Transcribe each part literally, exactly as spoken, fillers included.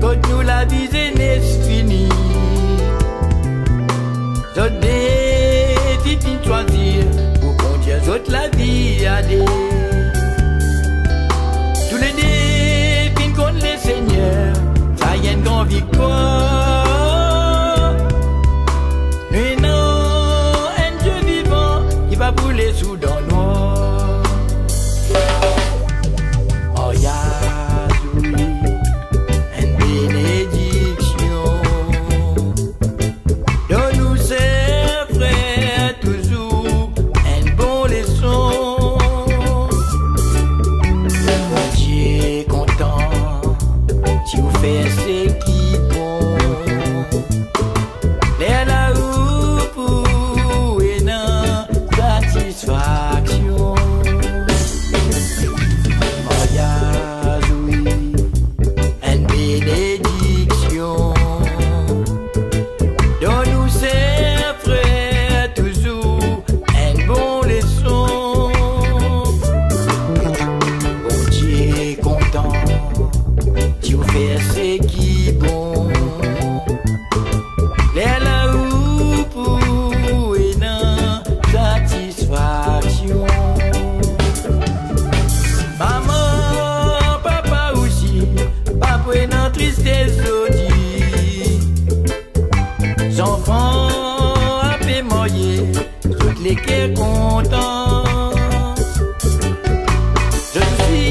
Kot nou lavi zenes fini, zot de finn swazir pou kondir zot lavi a de. Toulede finn konn Lesegner, sa enn gran viktwar. Nou ena enn Dieu vivan ki pa pou les ou dan nwar. Maryaz, wi, enn benediksion. Donn nou ser, frer, touzour enn bon leson. Bondie kontan si ou fer seki bon. Lerla ou pou ena satisfaksion. Maryaz, wi, enn benediksion. Donn nou ser, frer, touzour enn bon leson. Bondie kontan si ou fer seki bon. Lerla ou pou ena satisfaksion. Mama, papa osi, pa pou ena tristes zordi. Zanfan ape marye, zot leker kontan. Zot osi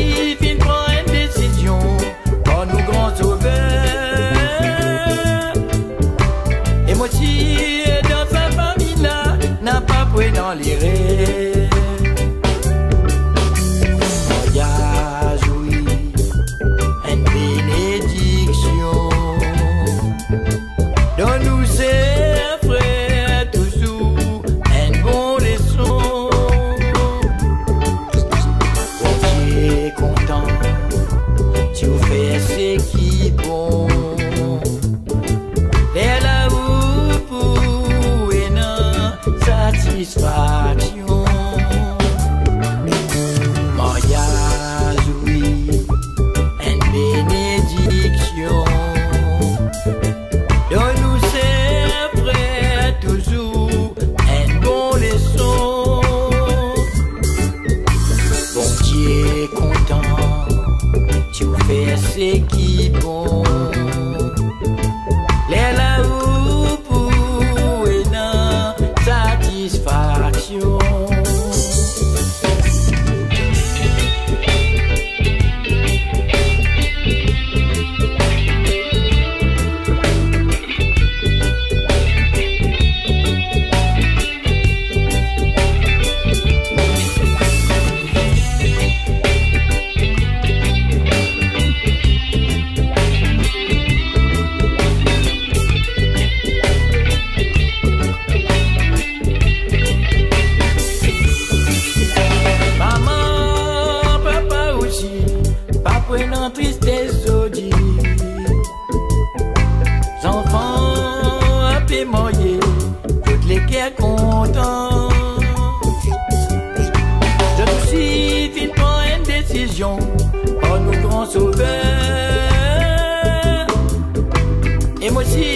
finn pran enn desizion par nou Gran Sover. E mo sir dan sa fami la, napa pou ena lerer. Maryaz, wi, enn benediksion. Donn nou ser, frer, touzour enn bon leson. Bondie kontan si ou fer seki bon. Lerla ou pou ena satisfaksion. Maryaz, wi, enn benediksion. Donn nou ser, frer, touzour enn bon leson. Bondie kontan si ou fer seki bon. Lerla ou pou ena satisfaksion. Mama, papa osi, pa pou ena tristes zordi. Zanfan ape marye, zot leker kontan. Zot osi finn pran enn desizion par nou Gran Sover. E mo osi